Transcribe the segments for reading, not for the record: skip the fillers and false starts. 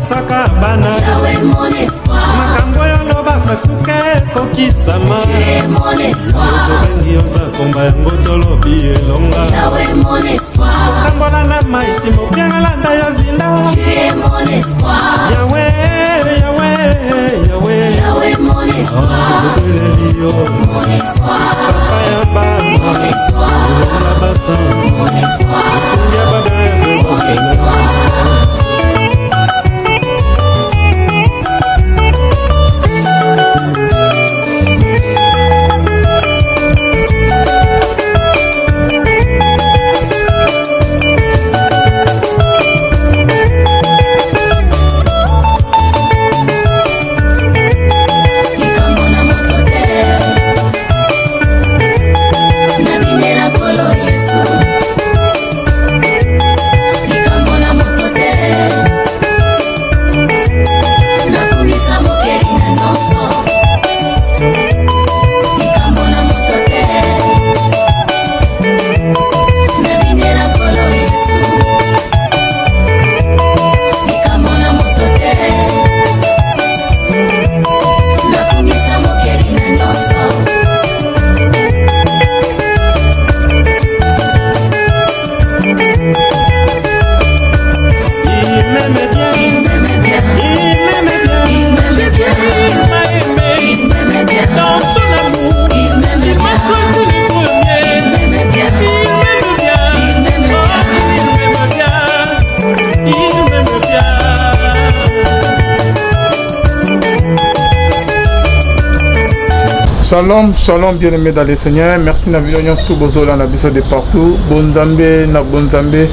Abikisaka bana. Makambo oyo olobaka suka ekokisama. Tobengi yo nzakomba yango tolobi elonga. Otambola na mai nsima opiangalanda yo zinda. Yawe, Yawe, Yawe, tobeleli yo papa ya bana, elonga basa osungi ya babebe bopele. Likambo na moto te, nabinela Nkolo Yesu. Likambo na moto te, nakumisa mokeli na nyonso. Likambo na moto te, nabinela Nkolo Yesu. Likambo na moto te, nakumisa mokeli na nyonso. Il m'aime bien. Il m'aime bien. Il m'aime bien. Il m'aime Jésus, bien. il m'a aimé. Il m'aime bien. Dans son amour, Il m'aime il m'a bien. choisi le premier. Il m'aime bien. Il m'aime bien. Il m'aime Oh, bien. il m'aime bien. Il m'aime bien. Shalom, shalom, bien-aimé dans le Seigneur. Merci na bino nyonso bozolanda biso de partout. Bonzambe na bonzambe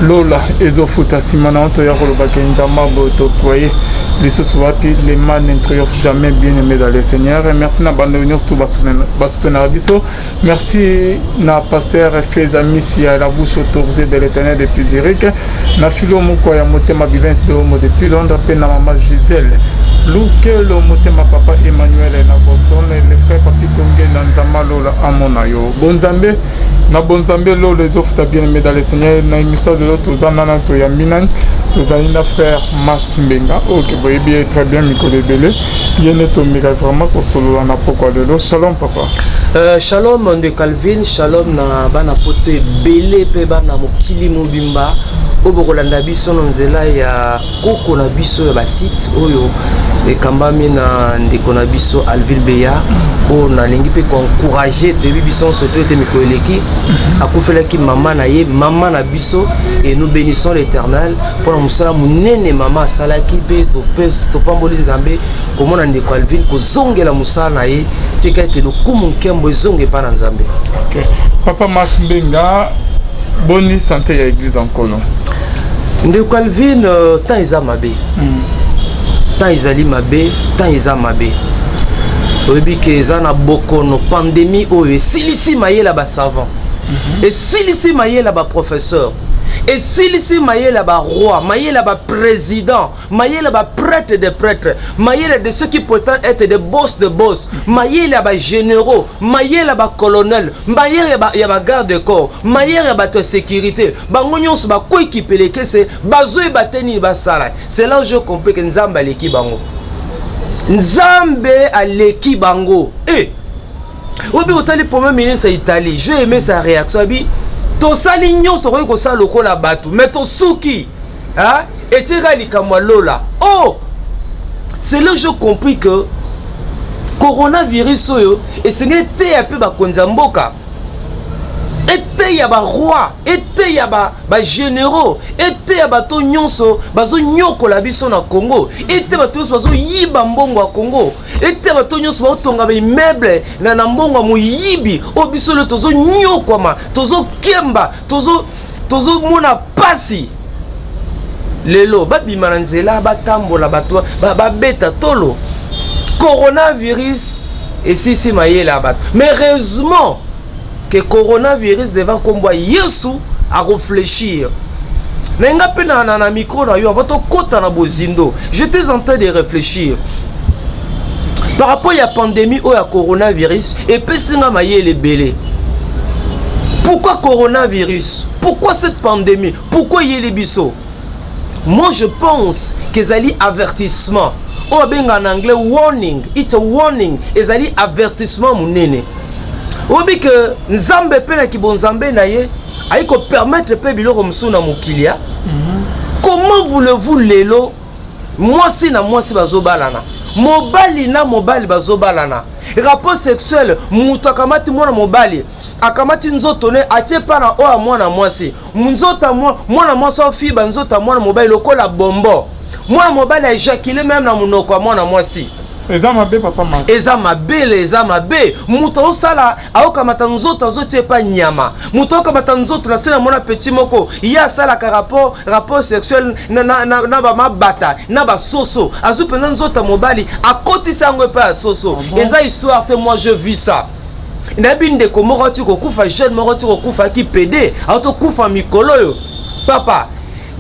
lola ezofuta nsima na oto ya kolobaka nzambe boye tokoye lisusu wapi. Le mal ne triomphe jamais, bien-aimé dans le Seigneur. Merci na bando nyonso to basoutenaka biso. Merci na pasteur Feza Misia, la bouche autorisée de l'Éternel depuis Zurich, na filo moko ya motema Bivens de Homo depuis Londres, mpe na mama Gisèle Lukelo motema, papa Emmanuel na Boston, le frère Papi Tonge na Nzamba lola amona yo. Bonzambe na bonzambe lolo ezofuta, bien aimé dans le Seigneur. Na émission lelo toza nana, toyambi nani? Tozali na frère Max Mbenga oyo ke boyebi ye très bien, mikolo ebele ye nde tomeka vraiment kosolola na pokwa lelo. Shalom, papa. Shalom nde Calvin, shalom na bana poto ebele mpe bana mokili mobimba oyo bokolanda biso na nzela ya koko na biso ya basite oyo ekambami na ndeko na biso Alvin Beya, oyo nalingi mpe koencourager. Toyebi biso nyonso to ete mikolo eleki akufelaki mama na ye, mama na biso, et nous bénissons l'Éternel mpona mosala monene mama asalaki, mpe topamboli Nzambe komona ndeko Alvin kozongela mosala na ye. Tika ete lokumu nkembo ezonga epai na Nzambe. Ok, papa Max Mbenga, boni santé ya église nkolo? Ndeko Alvin, temps eza mabe. Temps ezali mabe, temps eza mabe. Oyebi ke eza na bokono pandémie oyo esilisi mayele ya basavant, esilisi mayele ya baprofesseur, esilisi mayele ya baroi, mayele ya baprésident, mayele ya baprêtre de prêtre, mayele de ceux qui prétendent être des boss de boss, mayele ya bagénéraux, mayele ya bacolonel, mayele ya bagarde corps, mayele ya bato ya sécurité. Bango nyonso bakweki pelekese, bazoyeba te nini basala. C'est là où je comprends que Nzambe aleki bango, Nzambe aleki bango. E obi otali premier ministre ya Italie, j'ai aimé sa réaction, abi tosali nyonso tokoki kosala lokola bato, mais tosuki etika likambo ya lola. Oh, c'est là je compris que coronavirus oyo esengeli eteya mpe bakonzi ya mboka, eteya baroi, eteya bagénéraux, eteya bato nyonso bazonyokola biso na Congo, eteya bato nyonso bazoyiba mbongo ya Congo, eteya bato nyonso baotonga baimmeuble na mbongo ya moyibi oyo biso lelo tozonyokwama, tozokemba, tozomona pasi. Lelo babima na nzela, batambola, bato babeta tolo. Coronavirus esisi mayele ya bato, mais heureusement que coronavirus devant nkombo ya Yesu arefléchir. Na nga mpe na micro na yo, avant tokɔta na bozindo, j'étais en train de réfléchir par rapport ya pandémie oyo ya coronavirus. Epesi nga mayele ebele. Pourquoi coronavirus? Pourquoi cette pandémie? Pourquoi eyeli biso? Moi je pense que ezali avertissement oyo babengaka na anglais warning. It's a warning, ezali avertissement monene. Oyebi ke Nzambe mpe na kibonzambe na ye ayi kopermettre mpe biloko mosusu na mokili ya Comment voulez-vous lelo mwasi na mwasi bazobalana, mobali na mobali bazobalana, rapport sexuel, moto akamati mwana mobali, akamati nzoto ne atie mpa na oyo ya mwana mwasi, nzoto ya mwana mwasi afiba nzoto ya mwana mobali lokola bombo, mwana mobali aéjaculer même na monoko ya mwana mwasi? Eza mabe, papa Marc. Eza mabele, eza mabe. Moto azosala, aokamata nzoto, azotia epa nyama. Moto aokamata nzoto na se na mona petit moko, ye asalaka rapport sexuel na bamabata na basoso. Azwi mpenza nzoto ya mobali, akotisa yango epai ya soso. Ah bon? Eza histoire te, moi je vis ça. Nayebi ndeko moko ati kokufa, jeune moko ati kokufa, aki pédé, auti kokufa mikolo oyo. Papa,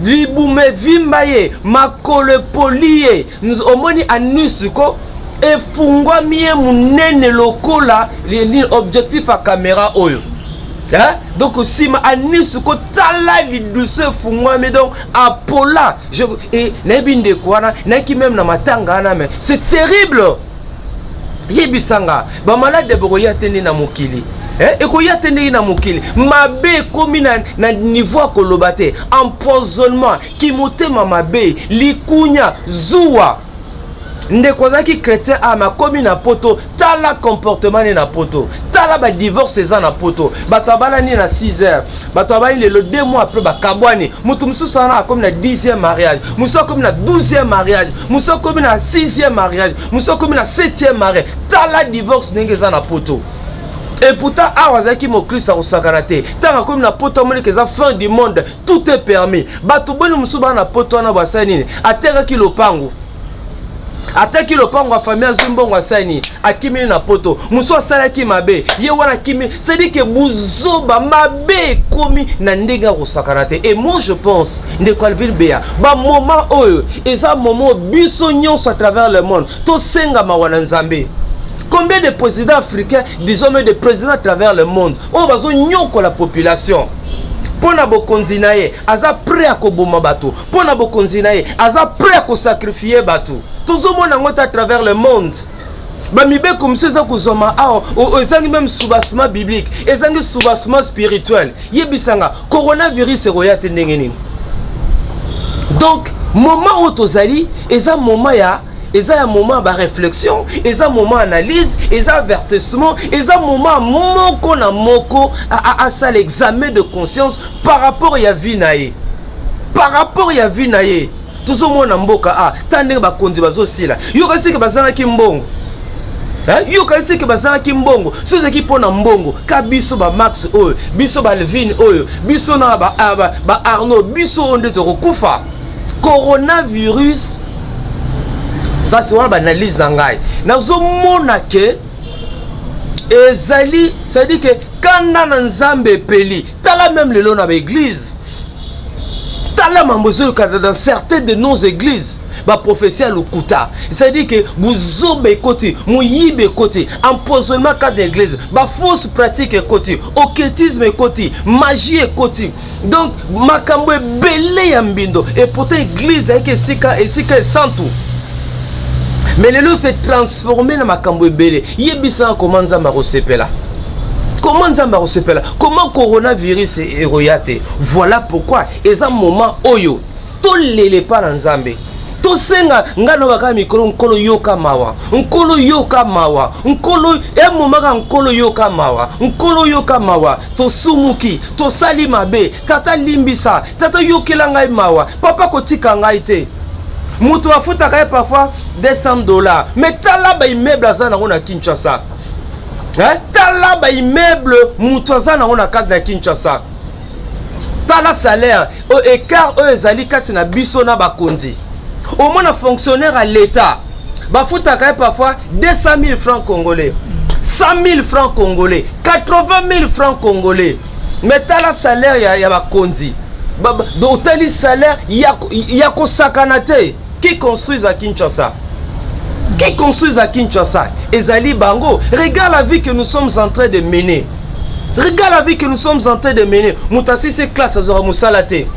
libumu evimba ye, makolo epoli ye. Omoni anus ko efungwami ye monene lokola objectif ya caméra oyo, hein? Donc nsima anus ko, tala lidusu efungwami, donc apola. E nayebi ndeko wana, nayaki même na matanga wana, mais c'est terrible. Yebisanga, bamalade bokoya te nde na mokili, eh? Ekoya te ndenge na mokili mabe ekomi na niveau ya koloba te. Empoisonnement, kimotema mabe, likunya, zuwa. Ndeko azalaki chrétien ama akomi na Poto, tala comportement ne na Poto, tala badivorce eza na Poto. Bato abalani na 6 heures, bato abalani lelo, 2 mois après bakabwani. Moto mosusu wana akomi na 10e mariage, mosusu akomi na 12e mariage, mosusu akomi na 6e mariage, mosusu akomi na 7e mariage. Tala divorce ndenge eza na Poto. Et pourtant awa azalaki mokristo akosakana te. Ntango akomi na Poto, amoniki eza fin du monde, tout est permis. Bato boni mosusu baa na Poto wana basali nini? Atekaki lopango, ataki lopango ya famille, azwi mbongo, asali nini? Akimili na Poto. Mosusu asalaki mabe, ye wana akimi. C'est-à-dire ke buzoba, mabe ekomi na ndenge ya kosakana te. Et moi je pense, ndeko Alvin Beya, bamoment oyo eza moment biso nyonso à travers le monde tosenga mawa na Nzambe. Combien de présidents africains, disons même de présidents à travers le monde, oyo bazonyokola population mpo na bokonzi na ye? Aza prêt ya koboma bato mpo na bokonzi na ye, aza prêt ya kosacrifier bato. Tozomona yango te à travers le monde. Bamibeko mosusu eza kozwama awa, ezangi même soubassement biblique, ezangi soubassement spirituel. Yebisanga, coronavirus ekoya te ndenge nini? Donc moment oyo tozali eza moment ya, eza ya moment ya baréflexion, eza moment analyse, eza avertissement, eza moment moko na moko asala examen de conscience par rapport ya vie na ye, par rapport ya vie na ye. Tozomona mboka a ta ndenge bakonzi bazosila. Yoka seke bazalaki mbongo, yoka seke bazalaki mbongo. So ezalaki mpo na mbongo ka biso bamax oyo, biso balvin oyo, biso na ba Arnaud, biso oyo nde tokokufa. Coronavirus, ça c'est wana baanalyse na ngai. Nazomona ke ezali, c'est-à-dire ke kanda na Nzambe epeli. Tala même lelo na baéglise, tala mambo ezolokata dans certaines de nos églises, baprophétie ya lokuta. C'est-à-dire ke buzoba ekoti, moyibi ekoti, empoisonnement kati na église, bafausse pratique ekoti, occultisme ekoti, magie ekoti, donc makambo ebele ya mbindo. Et pourtant église ayaki esika esantu, mais lelo se transformé na makambo ebele. Yebisaka, koma Nzambe akosepela? Comment Nzambe akosepela? Comment coronavirus ekoya te? Voilà pourquoi eza moment oyo tolela epa na Nzambe, tosenga. Ngai na kaka mikolo, Nkolo yoka mawa, Nkolo yoka mawa, Nkolo emomaka, Nkolo yoka mawa, Nkolo yoka mawa. Tosumuki, tosali mabe, Tata limbisa, Tata yokela ngai mawa, Papa kotika ngai te. Moto afutaka ye parfois 200 $, mais tala baimmeuble aza nango na Kinshasa, hein? Tala baimmeuble moto aza nango na kati na Kinshasa, tala salaire oyo, écart oyo ezali kati na biso na bakonzi. Omona fonctionnaire ya l'État, bafutaka ye parfois 200 000 francs congolais, 100 000 francs congolais, 80 000 francs congolais, mais tala salaire ya bakonzi. Otali salaire ya kosakana te. Qui construisent à Kinshasa, qui construisent à Kinshasa, ezali bango. Regarde la vie que nous sommes en train de mener, regarde la vie que nous sommes en train de mener. Moto asisi classe azwaka mosala te.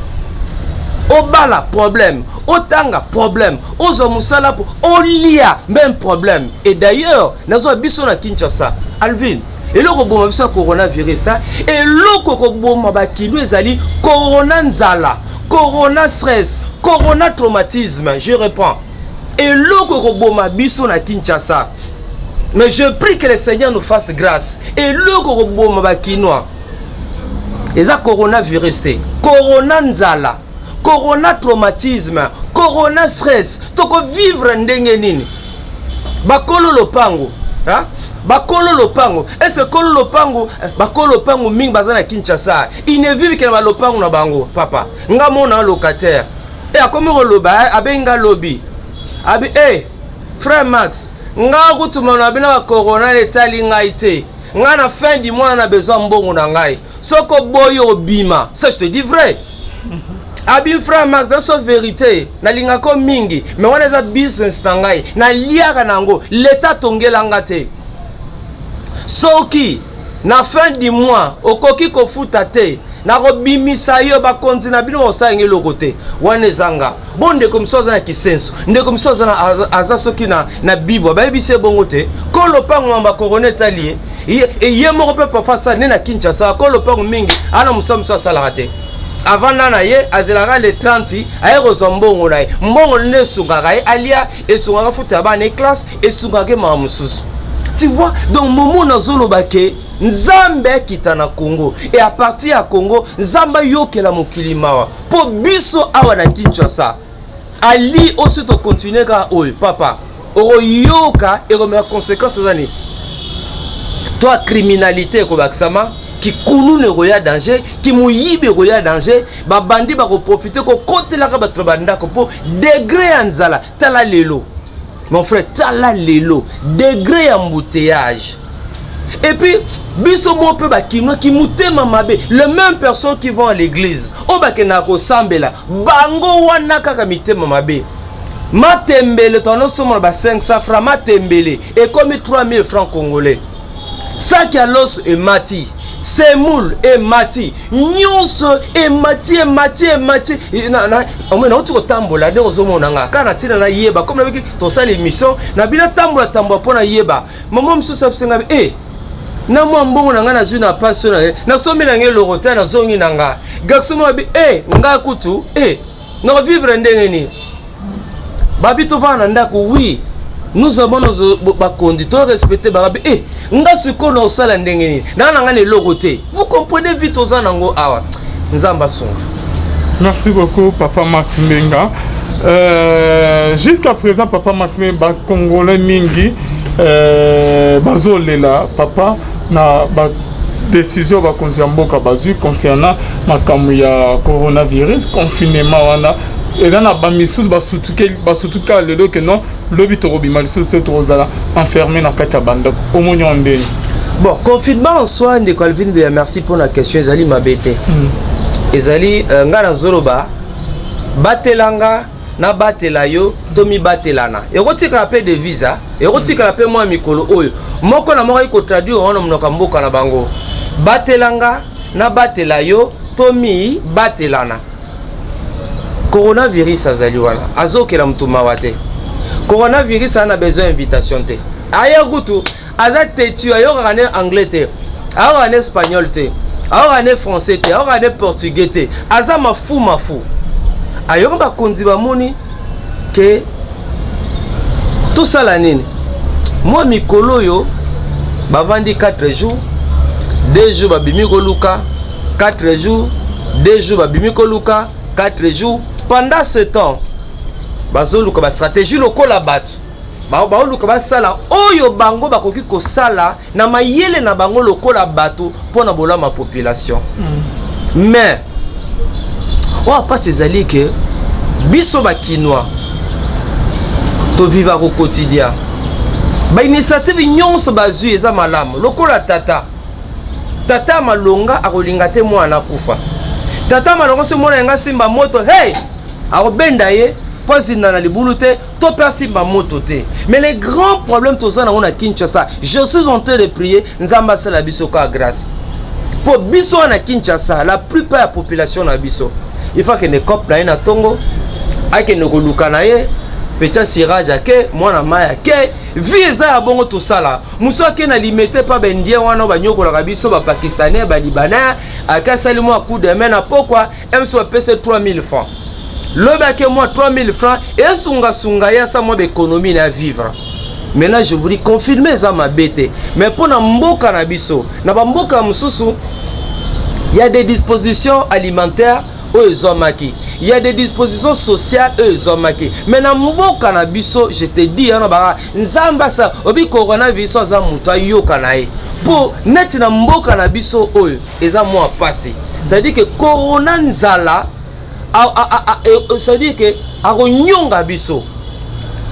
Obala, problème. Otanga, problème. Ozwa mosala, olia, même problème. Et d'ailleurs, nazwa biso na Kinshasa, Alvin, eloko koboma biso ya coronavirus ta, eloko koboma bakilo ezali corona nzala, corona stress, corona traumatisme. Je reprends: eloko koboma biso na Kinshasa, mais je prie que le Seigneur nous fasse grâce, eloko koboma bakinois eza coronavirus te, corona nzala, corona traumatisme, corona stress. Tokovivre ndenge nini? Bakolo lopango, ha? Bakolo lopango, ese kolo lopango, bakolo lopango mingi baza na Kinshasa, ils ne vivent que na balopango na bango. Papa, nga mona locataire e akomi koloba, abengi nga lobi, abi e frère Max, nga kutuma na bino bacorona etali ngai te. Ngai na fin du mois na besoin mbongo na ngai, soki oboyi obima. Ça, je te dis vrai. Abi frère Max, dans so vérité, nalingako mingi, mais wana eza business na ngai, naliaka na yango, leta atongelanga te. Soki na fin du mois okoki kofuta te, nakobimisa yo. Bakonzi na bino bakosalenga eloko te. Wana ezanga bo ndeko mosusu aza na Kisenso, ndeko mosusu aza soki na Bibwa, bayebisi ye bongo te. Ko lopango mamba corona etali ye, ye moko mpe parfois asala nde na Kinshasa. Ko lopango mingi ana mosala mosusu asalaka te, avanda na ye, azelaka le 30, aye kozwa mbongo na ye. Mbongo nde esungaka ye alia, esungaka futa ya bana classe, esungaka ye makambo mosusu, tu vois. Donc momo nazoloba ke Nzambe akita na Congo et à partir ya Congo, Nzambe ayokela mokili mawa, mpo biso awa na Kinshasa ali osi tocontinue kaka oyo. Papa, okoyoka ekomeka conséquence eza nini? To ya criminalité ekobakisama, kikuluna ekoya danger, kimoyibi ekoya danger, babandi bakoprofite kokotelaka bato na bandako mpo degré ya nzala. Tala lelo, mon frère, tala lelo degré ya embouteillage. Et puis biso mo mpe bakinois motema mabe. Les mêmes personnes qui vont à l'église, oyo bakendaka kosambela, bango wana kaka mitema mabe. Matembele toanosomona ba 500 francs, matembele ekomi 3000 francs congolais. Saki ya loso emati, semoule emati, nyonso emati, emati, emati. Nauti kotambola nde ozomona nga kaka na ntina nayeba, comme nabiki tosala émission na bino, tambola tambola mpo nayeba. Mama mosusu abisenga e na mwa mbongo na ngai nazwi na pasi na ye, nasombi na ngai eloko te, nazongi na nga. Garçon moko abi e nga kutu e nakovivre ndenge nini? Babi tovanda na ndako. Oui, nous avons nos bakondi, to respecte bakabi e nga sikoyo na osala ndenge nini? Naa na ngai na eloko te. Vous comprenez vite, oza nango awa, Nzambe asunga. Merci beaucoup, papa Max Mbenga. Jusqu'à présent, papa Max Mbenga, bacongolais mingi bazolela, papa, na ba décision bakonzi ya mboka bazwi concernant makambo ya coronavirus, confinement wana. Eza na bamisusu basutuka lelo ke non, lobi tokobima lisusu te, tokozala enfermé na kati ya bandako. Omoni yango ndeni? Bon, confinement en soi, ndeko Alvin Beya, merci mpona question. Ezali mabe te. Ezali ngai nazoloba, batelanga, nabatela yo, tomibatelana. Ekotikala mpe devise, ekotikala mpe mwa mikolo oyo moko na moko ayi kotraduire wana monoko ya mboka na bango. Batelanga, nabatela yo, tomibatelana. Coronavirus azali wana, azokela motu mawa te. Coronavirus aza na besoin invitation te. Aya kutu aza têtu, ayokaka ne anglais te, ayokaka ne espagnol te, ayokaka ne français te, ayokaka ne portugais te, aza mafu mafu. Ayoka bakonzi bamoni ke tosala nini? Mwa mikolo oyo bavandi 4 jours, 2 jours, babimi koluka 4 jours, 2 jours, babimi koluka 4 jours. Pendant ce temps bazoluka bastratégie lokola bato baoluka basala oyo bango bakoki kosala na mayele na bango lokola bato mpo na bolama population. Mais oyo mpasi ezali ke biso bakinois tovivaka au quotidien. Bainitiative nyonso bazwi eza malamu. Lokola tata, tata ya malonga akolinga te mwana akufa. Tata malonga, so mwana yanga asimba moto, hey, akobenda ye mpo azinda na libulu te to mpe asimba moto te. Mais le grand problème toza nango na Kinshasa, je suis en train de prier Nzambe asala biso ka grâce, mpo biso wana na Kinshasa, la plupart ya population na biso Il faut akende cope na ye na ntongo, akende koluka na ye petit cirage, ake mwana mai, ake vie eza ya bongo. Tosala mosu ake na Limete mpa baindien wana banyokolaka biso, bapakistanais, balibanais, ake asali mwa coup de main na pokwa mso, bapesi 3000 francs. Lobi ake mwa 3000 francs esungasunga ye, asa mwa baéconomie na vivre. Maintenant, je vous dis, confinement eza mabe te, mais mpo na mboka na biso, na bamboka mosusu, y a des dispositions alimentaires oyo ezwamaki, y a des dispositions sociales oyo ezwamaki, mais na mboka na biso, je te dis, wana baka Nzambe asa obi coronavirus aza moto ayoka na ye, mpo neti na mboka na biso oyo eza mwa pasi. C'est-à-dire que corona, nzala, c'est-à-dire que akonyonga biso,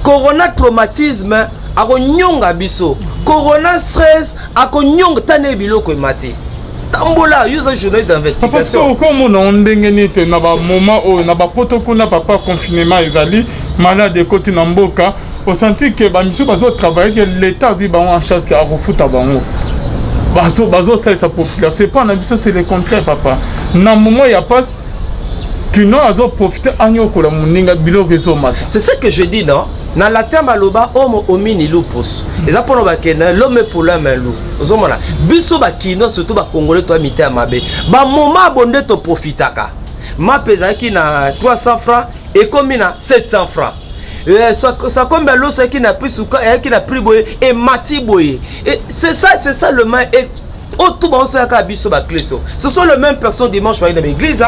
corona traumatisme akonyonga biso, corona stress akonyonga. Tana biloko emati, tambola, yo oza journaliste d'investigation. Okomona ndenge nini te na bamoment oyo na bapoto kuna, papa, confinement ezali, malade ekoti na mboka, osentir ke bamisu bazotravaille, ke l'État azwi bango en charge, ke akofuta bango, bazosalisa population. Epa na biso, c'est le contraire, papa. Na moment ya passe, kino azoprofite anyokola moninga, biloko ezomata. C'est ce que je dis, non? Na latin baloba homo homini lupus, eza mpona bakende, l'homme est pour l'homme un loup. Ozomona biso bakino, surtout bacongolais, toya mite ya mabe. Bamoma bo nde toprofitaka. Mape ezalaki na 300 francs, ekomi na 700 francs. Sakombi aloso ayaki na prix suka, ayaki na prix boye, emati boye. C'est ça, c'est ça le mal. Et oyo to baosalaka biso bakristo, ce sont les mêmes personnes dimanche bayi na baeglise,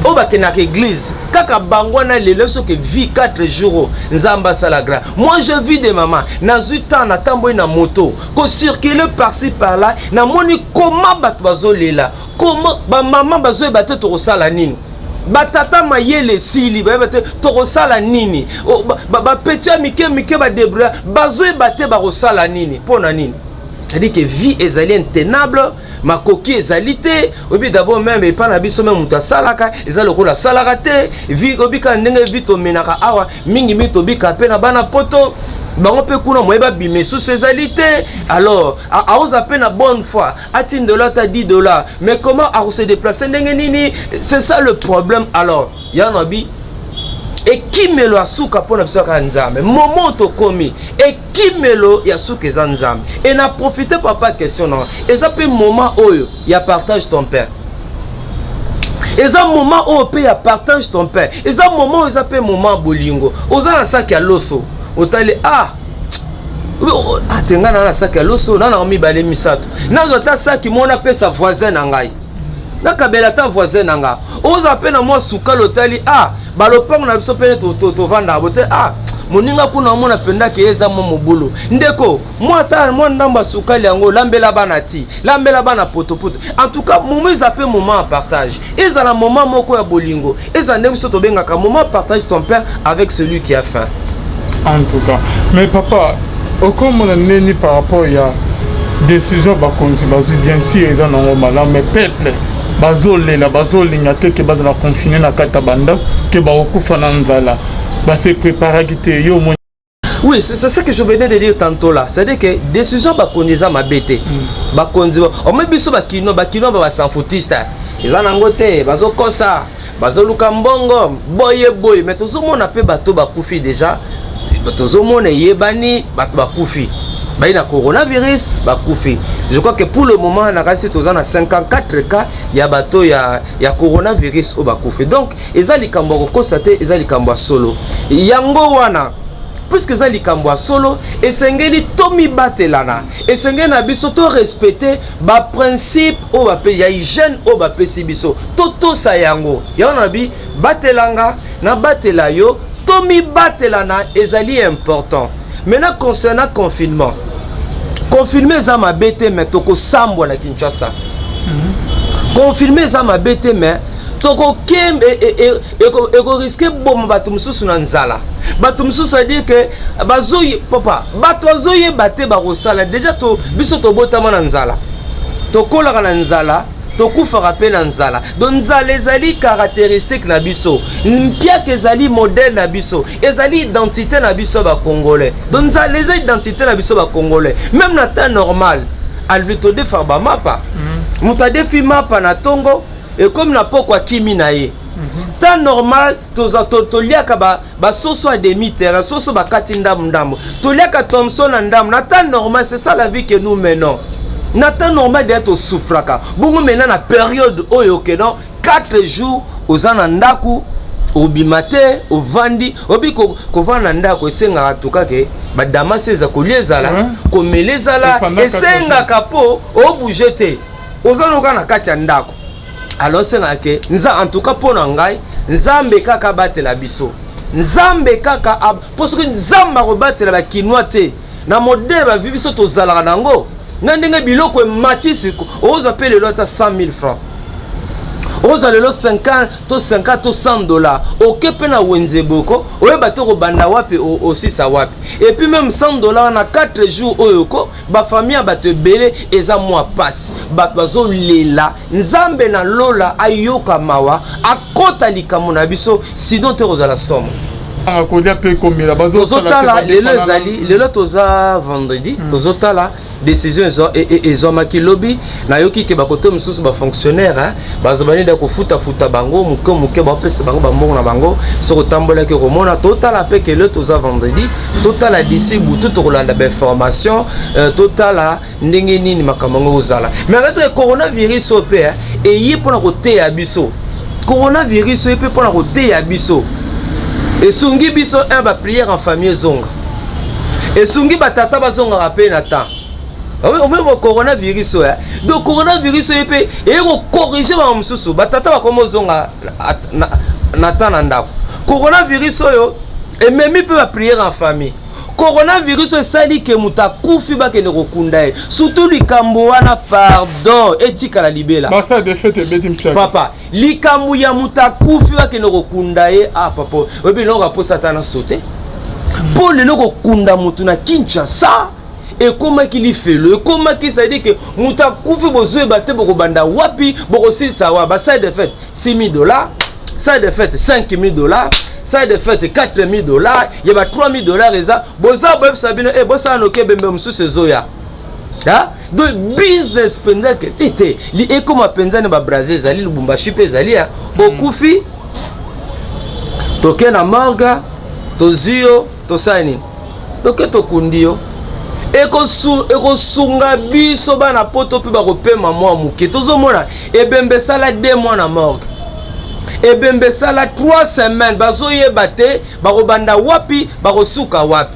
oyo bakendaka église kaka bango wana. Lelo soki vi 4 jours, Nzambe asala grâce. Moi, je vis de mama, nazwi temps, natamboli na moto, kocircule par-ci par-là, namoni koma bato bazolela, koma bamama bazoyeba te tokosala nini, batata mayele esili, bayeba te tokosala nini, bapeti ya mike mike badébrouiller, bazoyeba te bakosala nini. Mpo na nini? C'est-à-dire que vie ezali intenable, makoki ezali te. Oyebi d'abord même epai na biso, même moto asalaka eza lokola asalaka te. Vi obika ndenge vi tomenaka awa mingimingi, tobika mpe na bana poto, bango mpe kuna moye babima esusu ezali te. Alors aoza mpe na bonne foi, atindelo ata 10 dollars, mais comment akose déplacer, ndenge nini? C'est ça le problème. Alors ya nabi ekimelo ya suka mpo na biso kaka Nzambe. Momo tokomi ekimelo ya suka eza Nzambe. E na profite, papa, question na eza mpe moment oyo ya partage ton pain, eza moment oyo mpe ya partage ton pain, eza moment oyo eza mpe moment ya bolingo. Oza na saki ya loso, otali, ah, ate ngai na saki ya loso na nango mibale, misato, nazwa ata saki moko, napesa voisin na ngai, nakabela ata voisin na nga. Oza mpe na mwa sukali, otali, ah, balopango na biso pene tovandaka bo te, ah, moninga kuna omona mpenza ke eza mwa mobulu, ndeko, mwa ata mwa ndambo ya sukali yango, lambela bana ti, lambela bana potopoto. En tout cas, moment eza mpe moment ya partage, ezala moment moko ya bolingo, eza ndenge biso tobengaka moment partage ton pain avec celui qui a faim. En tout cas, mais papa, okomona nini par rapport ya décision bakonzi bazwi? Bien sûr, eza nango malamu, mais peuple bazolela, bazolinga te ke bazala confiné na kati ya bandako, ke bakokufa na nzala, base préparaki te. Yo omoni? Oui, c'est ce que je venais de dire tantôt là. C'est-à-dire que décision bakonzi eza mabe te. Bakonzi omoi biso bakino, bakino ba basanfutiste eza nango te, bazokosa, bazoluka mbongo boye boye, mais tozomona mpe bato bakufi déjà, tozomona eyebani, bato bakufi bayi na coronavirus, bakufi. Je crois que pour le moment, na kasi toza na 54 cas ya bato ya coronavirus oyo bakufi. Donc eza likambo ya kokosa te, eza likambo ya solo. Yango wana, puisque eza likambo ya solo, esengeli tomibatelana, esengeli na biso torespecte baprincipe oyo bape ya hygiène oyo bapesi biso, totosa yango. Yango na bi batelanga, nabatela yo, tomibatelana, ezali important. Maintenant, concernant confinement, confinement eza mabe te, mais tokosambwa na Kinshasa. Confinement eza mabe te, mais tokokembe, ekorisquer boma bato mosusu na nzala, bato mosusu adire ke bazoye, papa, bato bazoyeba te bakosala déjà to, biso tobotama na nzala, tokolaka na nzala, tokufaka mpe na nzala. Donc nzala ezali caractéristique na biso, mpiaka ezali modèle na biso, ezali identité na biso ya bacongolais. Donc nzala eza identité na biso bacongolais. Même na temps normal, alvi todefaka bamapa. Moto adefi mapa na ntongo, ekomi na poko, akimi na ye. temps normal, toza toliaka basoso ya demi terrain, soso bakati ndambu ndambu, toliaka thomson na ndambu. Na temps normal, c'est ça la vie que nous menons. Na temps normal deya tosouffraka bongo. Maintenant, na période oyo ke non, 4 jours oza na ndako, obima te, ovandi, obi kovanda na ndako esengaka tuka ke badamasi eza kolia, ezala komela, ezala esengaka mpo obouge te, oza noka na kati ya ndako. Alors esengaka ke nza, en tout cas mpo na ngai, Nzambe kaka abatela biso, Nzambe kaka, mpo soki Nzambe akobatela bakinois te na modèle bavi biso tozalaka nango, na ndenge biloko emati siko, ozwa mpe lelo ata 100 000 francs, ozwa lelo 50 to 50 to 100 $, oke mpe na wenze boko oyeba te kobanda wapi, osisa wapi. Et puis même 100 $ na 4 jours oyo ko bafamille ya bato ebele eza mwa pasi, bato bazolela. Nzambe na lola ayoka mawa, akɔta likambo na biso, sinon te kozala somo. Kolia mpe komela. Tozotala lelo, ezali lelo toza vendredi, tozotala décision ezwamaki lobi. Nayoki ke bakote mosusu bafonctionnaire baza banida kofutafuta bango moke moke, bapesa bango bambongo na bango. Soki otambolaki, okomona. Totala mpe ke lelo toza vendredi, totala d'ici butu, tokolanda bainformation, totala ndenge nini makambo yango kozala. Mais reste coronavirus oyo mpe eye mpona koteya biso. Coronavirus oyo mpe mpona koteya biso, esungi biso un baprière en famille ezonga, esungi batata bazongaka mpe na temps omemo coronavirus oyo. Donc coronavirus oyo mpe eye kocorriger bango mosusu, batata bakoma ozonga na temps na ndako. Coronavirus oyo ememi mpe baprière en famille. Coronavirus oyo esali ke moto akufi, bakende kokunda ye, surtout likambo wana, pardon, etikala libela. Papa, likambo ya moto akufi, bakende kokunda ye, ah papa, oyebi eloko aposa ata na sote mpo lelo kokunda motu na Kinshasa ekomaki lifelo, ekomaki, c'est-à-dire ke moto akufi, bozoyeba te bokobanda wapi, bokosilisa wa. Basalle de fête 6 000 $, salle de fête 5 000 $, salle de fête 4 000 $, ya ba 3 000 $. Eza boza boyebisa bino e bosala noki, ebembe mosusu ezoya. Donc business mpenza ke te ekóma mpenza na babraza, ezali Lubumbashi mpe ezali ya okufi, toke na morgue, tozwi yo, tosala nini, toke tokundi yo. Ekosunga biso bana poto mpe bakopema mwa moke. Tozomona ebembe esala 2 mois na morgue, ebembe esala 3 semaines, bazoyeba te bakobanda wapi, bakosuka wapi.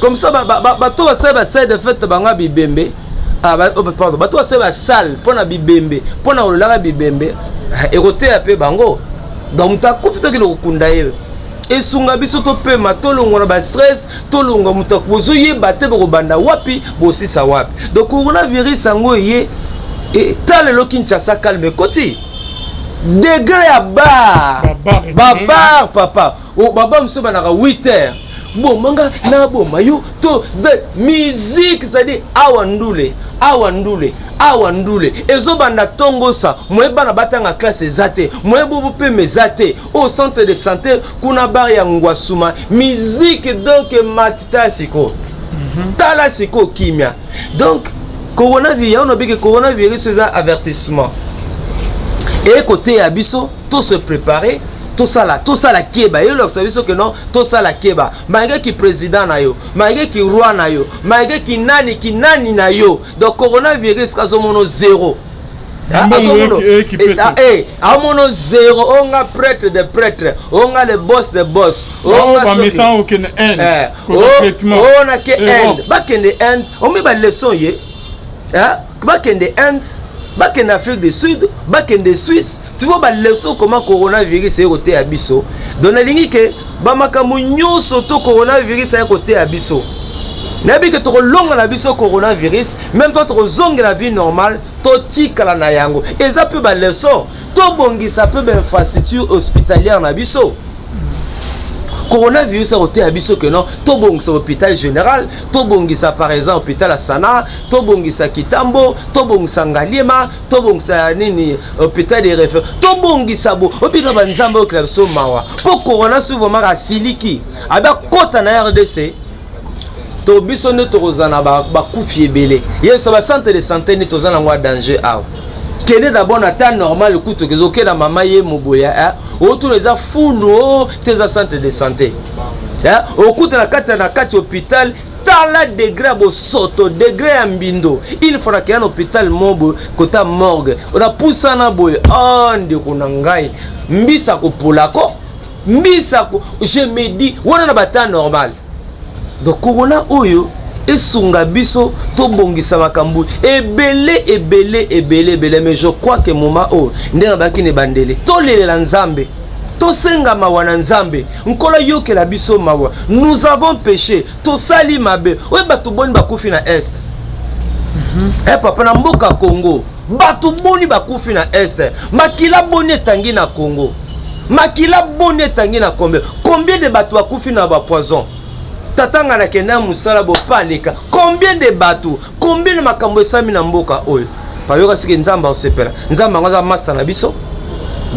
Comme ça bato basali basalle de fête bango ya bibembe, ah, oh, pardon, bato basali basale mpo na bibembe, mpo na kololaka bibembe, ekoteya mpe bango. Donc moto akufi, tokende kokunda ye, esunga biso topema, tolongwa na bastress, tolongwa. Moto bozoyeba te bokobanda wapi, bosisa wapi. Donc coronavirus yango eye, ta lelo Kinshasa calme ekoti, degré ya bar, babar papa, babar mosusu ebandaka 8 heures, bomanga naboma yo to de musique, c'est-à-dire awa ndule, awa ndule, awa ndule ezobanda ntongosa. Moye bana batanga classe eza te, moye bopema eza te. Au centre de santé kuna, bar ya Ngwasuma, musique. Donc mati, tala sikoyo, tala sikoyo kimia. Donc coronavirus yango nabiki, coronavirus eza avertissement, ekoteya biso to se préparer, tosala tosala keba. Elolakisa biso ke non, tosala keba malgré ki président na yo, malgré ki roi na yo, malgré ki nani ki nani na yo. Donc coronavirus azomona zéro, amono zéro. Onga prêtre de prêtre, onga le boss de boss, ona ke Inde, bakende Inde, omi baleçon ye, bakende Inde, bakende Afrique du Sud, bakende Suisse, tu vois baleçon comment coronavirus eye koteya biso. Donc nalingi ke bamakambo nyonso to coronavirus aye koteya biso, nayebi ke tokolonga na biso coronavirus, même temps tokozongela vie normale, totikala na yango. Eza mpe baleçon, tobongisa mpe bainfrastructure hospitalière na biso. Coronavirus akoteya biso ke non, tobongisa hôpital général, tobongisa par exemple hôpital ya Sana, tobongisa Kitambo, tobongisa Ngaliema, tobongisa nini, hôpital de référence, tobongisa bo obika. Banzambe oyokela biso mawa, mpo corona soki vraiment asiliki abe akɔta na RDC, to biso nde tokozala na bakufi ebele. Yebisa bacentre de santé nde toza nango ya danger awa. Kende d'abord na temps normal, kutu okende na mama ye moboya. Otuna eza fulu o te, eza centre de santé. Okuta na kati na kati hôpital, tala degré ya bosoto, degré ya mbindo. Il faut nakea na hôpital mo boye, kota morgue, onapusana boye. Ah, ndeko na ngai, mbisa kopolako mbisa ko, je me dis wana na batemps normal. Donc corona oyo esunga biso tobongisa makambo ebele ebele ebele ebele. Mais je crois que moment oyo, ndenge abaki na ebandeli, tolelela Nzambe, tosenga mawa na Nzambe. Nkolo ayokela biso mawa. Nous avons péché, tosali mabe. Oyo bato boni bakufi na Est? Eh papa, na mboka Congo, bato boni bakufi na Est? Makila boni etangi na Congo? Makila boni etangi na Congo? Combien de bato bakufi na bapoison? Tata nga nakende ya mosala bopaleka. Combien de bato, combien de makambo esami na mboka oyo? Bayoka sike Nzambe aosepela. Nzambe yango aza master na biso.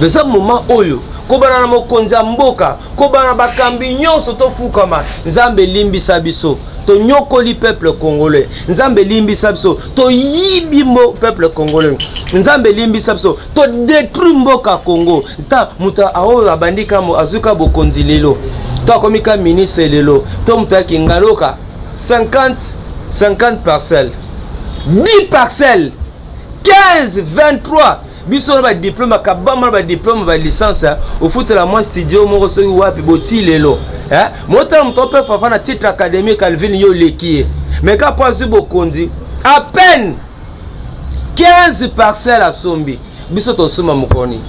Eza moment oyo kobana na mokonzi ya mboka, kobana na bakambi nyonso, tofukama. Nzambe, elimbisa biso, tonyokoli peuple congolais. Nzambe, elimbisa biso, toyibi mbo peuple congolais. Nzambe, elimbisa biso, todétruire mboka Congo. Ta moto oyo abandi kamo, azwi ka bokonzi lelo, to akomi ka ministre lelo, to moto ayaki ngaloka 50 50 parcelles, 10 parcelles, 15, 23. Biso na badiplôme, akabama na badiplôme, balicence, ofutela mwa studio moko soki wapi boti lelo. Motala moto mpe fafa na titre académique, Alvin, yo oleki ye, mais ka po azwi bokonzi, à peine 15 parcelles asombi. Biso tosomba mokoni,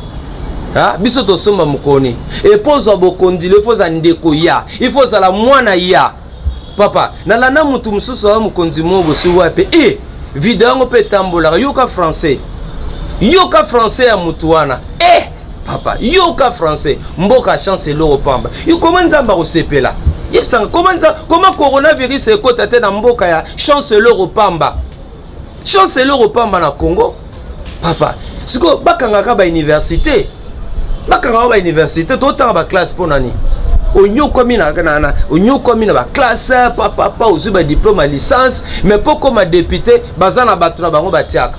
biso tosomba mokoni. Epo ozwa bokonzi, il faut oza ndeko ya, il faut ozala mwana ya papa. Nalanda motu mosusu aza mokonzi moko bosi wapi e video yango mpe etambolaka. Yoka français, yoka français ya motu wana. E papa, yoka français. Mboka chance eloko pamba. Yo koma Nzambe akosepela? Yebisanga koma koma coronavirus ekota te na mboka ya chance eloko pamba, chance eloko pamba na Congo. Papa, sikoyo bakangaka bauniversité, bakangaka bauniversité, totanga baclasse mpo nani? Onyokwami na onyokwami na baclasse, papapa, ozwi badiplôme ya licence, mais mpo koma député, baza na bato na bango batiaka.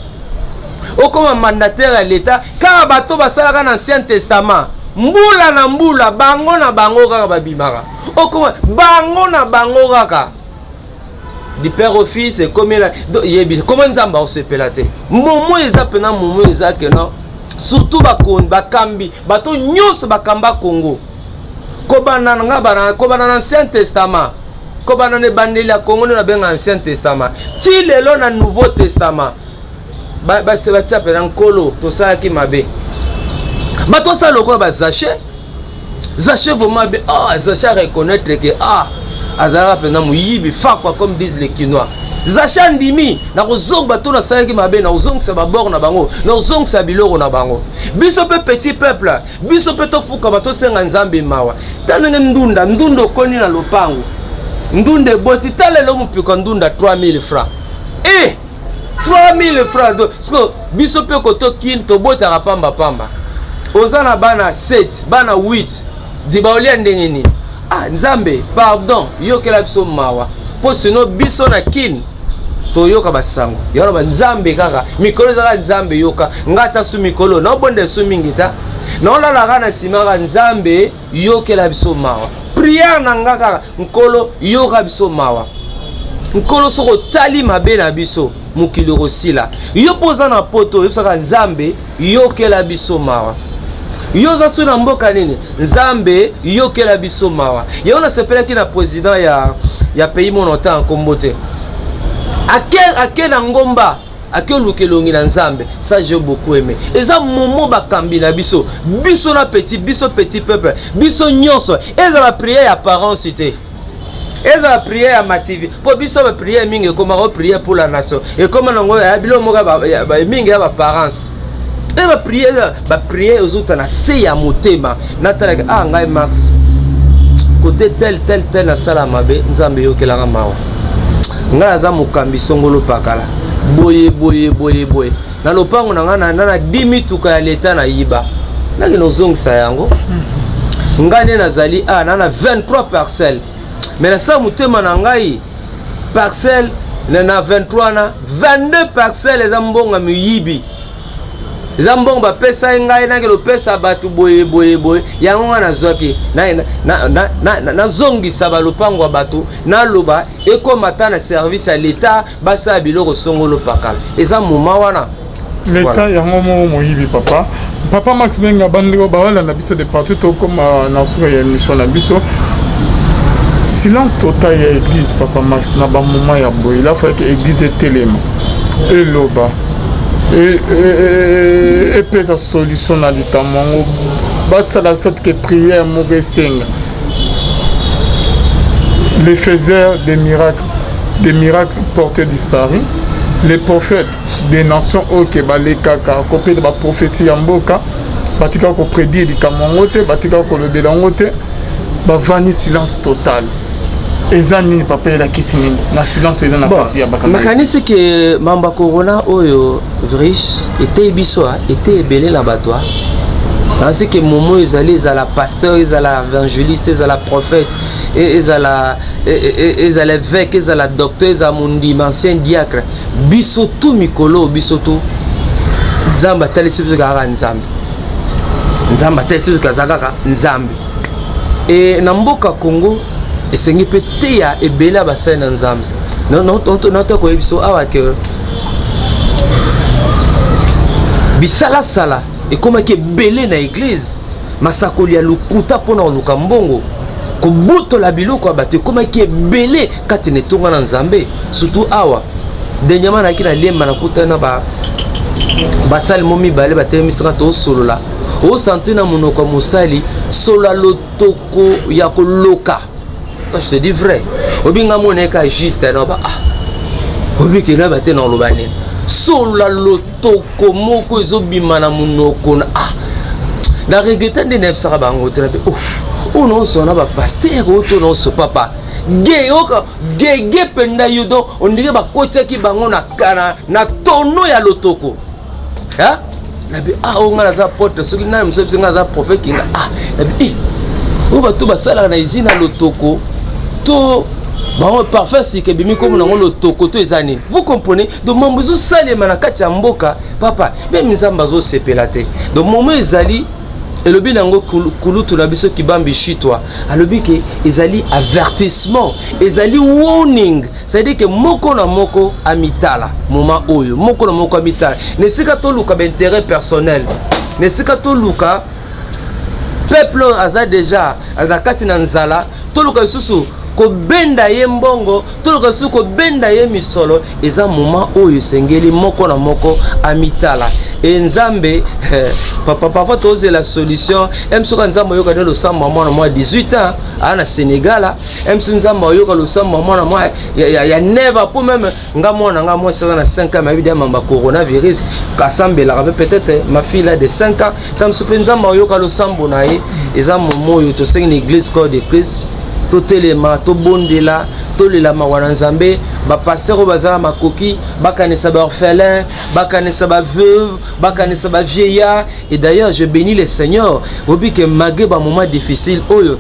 Okoma mandataire ya l'État, kaka bato basalaka na Ancien Testament, mbula na mbula, bango na bango kaka babimaka. Okoma bango na bango kaka du père au fils, ekomi yebi koma Nzambe aosepela te. Momo eza mpena, momo eza ke non, surtout bakambi, bato nyonso bakamba Congo, kobanda na nga bana, kobanda na Ancien Testament, kobanda na ebandeli ya Congo nde nabenga Ancien Testament, ti lelo na Nouveau Testament, batia mpena. Nkolo, tosalaki mabe. Bato osala lokola bazache. Zache vraiment be, ah, Zache a reconnaître que ah, azalaka mpenza moyibi fakwa, comme disent les Kinois. Zache andimi na kozonga bato nasalaki mabe, na kozongisa babord na bango, na kozongisa biloko na bango. Biso mpe petit peuple, biso mpe tofukama, tosenga Nzambe mawa. Ta ndenge ndunda, ndunda okoni na lopango, ndunda eboti. Ta lelo mopiko ya ndunda 3000 francs, e 3000 francs. Siko biso mpe kotokini, tobotaka pambapamba. Oza na bana 7, bana 8, diba olia ndenge nini? Ah Nzambe, pardon, yokela biso mawa, mpo sino biso na Kini toyoka basango yango banzambe kaka mikolo ezaka. Nzambe, yoka nga ata su mikolo naobonda esu mingi, ta naolalaka na nsima kaka. Nzambe, yokela biso mawa. Prière na nga kaka: Nkolo, yoka biso mawa. Nkolo, soki otali mabe na biso, mokili okosila. Yo mpo oza na Poto, oyebisaka Nzambe yokela biso mawa. Yo oza so na mboka nini? Nzambe yokela biso mawa. Yango nasepelaki na président ya pays mono, ota nkombo te, ake, ake na ngomba, ake oluka elongi na Nzambe. Ça, j'ai beaucoup aimé. Eza momo bakambi na biso, biso na petit, biso petit peuple, biso nyonso. Eza baprière ya apparence te, ezala prière ya mativi, mpo biso baprière mingi ekomaka prière pour la nation, ekoma nango ya biloko moko mingi ya baapparence. E baprière, baprière ezuta na se ya motema. Natalaki: ah, ngai Max, kote tel tel tel nasala mabe, Nzambe eyokelanga mawa. Ngai naza mokambi songolo pakala, boye boye boye boye, na lopango na ngai na 10 mituka ya leta nayiba, nakende ozongisa yango. Ngai nde nazali a na 23 parcelle, mais nasala motema na ngai parcelle na 23 na 22 parcelle eza mbongo miyibi. Eza mbongo bapesa ye ngai nake lopesa bato boye boye boye, yango ngai nazwaki nazongisa balopango ya bato, naloba ekoma ata na service ya leta, basala biloko songolo pakala. Eza moma wana leta yango moko moyibi. Papa, papa Max Benga, bandeko baolanda biso de partout, tokóma na suka ya émission na biso. Silence total ya église, papa Max, na bamoment ya boye, il a fallu que église etelema, eloba, epesa solution na likambo yango, basala sorte que prière moko esenga. Les faiseurs des miracles, des miracles portés disparus, les prophètes des nations oyo ke balekaka kopesa baprophétie ya mboka, batika koprédire likambo yango te, batika kolobela yango te, bavandi silence total. Eza nini, papa? Elakisi nini na silence eza na kati ya bakambi? Makanisi ke mambo ya corona oyo, virus, eteyi biso, eteyi ebele na bato. Nasi ke momo ezali, ezala pasteur, ezala évangéliste, ezala prophète, ezala évêque, ezala docteur, ezala mondima, ancien diacre, biso tu mikolo, biso tu Nzambe atalisi biso kaka Nzambe. Nzambe atalisi biso aza kaka Nzambe. E na mboka Congo esengi mpe teya ebele ya basali na Nzambe. Nota koyebi biso awa ke bisalasala ekomaki ebele na église, masakoli ya lokuta mpona koluka mbongo, kobotola biloko ya bato ekomaki ebele kati na etonga na Nzambe. Surtout awa, dernièrement nayaki na Lemba, nakutani na basali mo mibale batelemisaka, tosolola, osanti na monoko ya mosali solo lotoko ya koloka. Toi, je te dis vrai, obinga mona eka juste na ba, ah, obikela bate na oloba nini, solo lotoko moko ezobima na monoko na, ah, na regretter nde nayebisaka bango te. Na be, oh, oyo naozwa na bapasteur oyo to naoso papa ge, oyoka gege mpenza yo. Donc on dirait bakotiaki bango na tono ya lotoko. Nabi, ah, oyo ngai naza apôtre, soki nani mosusu biso, ngai naza prophète kinga. Ah, nabi, eh, oyo bato basalaka na usine ya lotoko to bango parfum sika ebimi kombo nango lotoko to eza nini? Vous comprenez? Donc mambo ezosalema na kati ya mboka, papa, même Nzambe azosepela te. Donc momo ezali, elobi nango kulutu na biso Kibambi Shitwa, alobi ke ezali avertissement, ezali warning, c'est-à-dire ke moko na moko amitala. Moment oyo moko na moko amitala na esika toluka baintérêt personnel, na esika toluka peuple oyo aza déjà na kati na nzala, toluka lisusu kobenda ye mbongo, toluka lisusu kobenda ye misolo. Eza moment oyo esengeli moko na moko amitala. E Nzambe, eh, papa, parfois tozela solution em soki Nzambe oyoka nde losambo ya mwana mwa 18 ans aa na Sénégal, em soki Nzambe oyoka losambo ya mwana mwa ya 9, mpo même nga mwana nga mwasi aza na 5 ans, mayebi dia mamba coronavirus, asambelaka mpe. Peut-être ma fille là de 5 ans, ta mosusu mpe Nzambe ayoka losambo na ye. Eza momo oyo tosengi na église Corps de Christ, totelema, tobondela, tolela mawa na Nzambe. Bapasteur oyo baza na makoki bakanisa baorphelin, bakanisa baveuve, bakanisa bavieillard. Et d'ailleurs, je bénis le Seigneur, obi ke malgré bamoment difficile oyo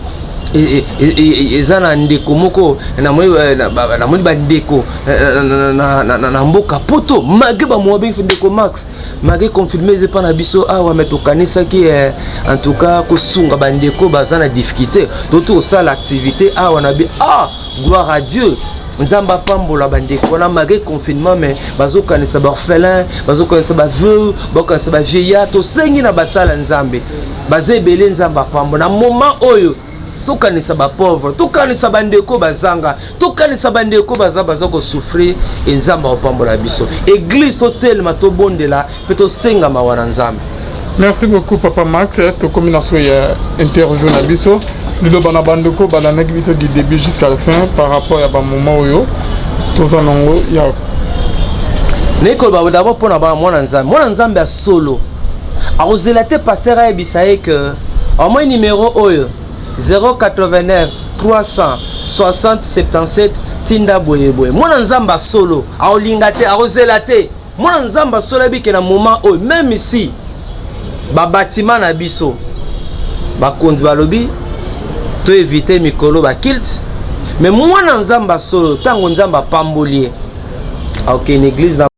eza na ndeko moko, namoni bandeko na mboka Poto, malgré bamoment bengi ndeko Max, malgré confinement eza epa na biso awa, me tokanisaki en tout cas kosunga bandeko baza na difficulté, toti kosala activité awa na bi. Ah, gloire à Dieu, Nzambe apambola bandeko wana. Malgré confinement, mais bazokanisa baorphelin, bazokanisa baveuve, bazokanisa bavieillard. Tosengi na basala Nzambe baza ebele, Nzambe apambola. Na moment oyo tokanisa bapauvre, tokanisa bandeko bazanga, tokanisa bandeko baza kosouffrir, e Nzambe akopambola biso. Église, totelema, tobondela mpe tosenga mawa na Nzambe. Merci beaucoup, papa Max. Tokomi na so ya interview na biso. Liloba na bandeko balandaki biso du début jusqu'à la fin par rapport ya bamoment oyo toza nango ya Nayi koloba d'abord mpona bana, mwana Nzambe, mwana Nzambe ya solo akozela te pasteur ayebisa ye ke omoi numéro oyo 089 360 77 tinda boyeboye. Mwana Nzambe ya solo akolinga te, akozela te. Mwana Nzambe asolo ayebi ke na moment oyo, même si babatima na biso bakonzi balobi to évite mikolo baculte, mais mwana Nzambe asolo, ntango Nzambe apamboli ye, akokende église na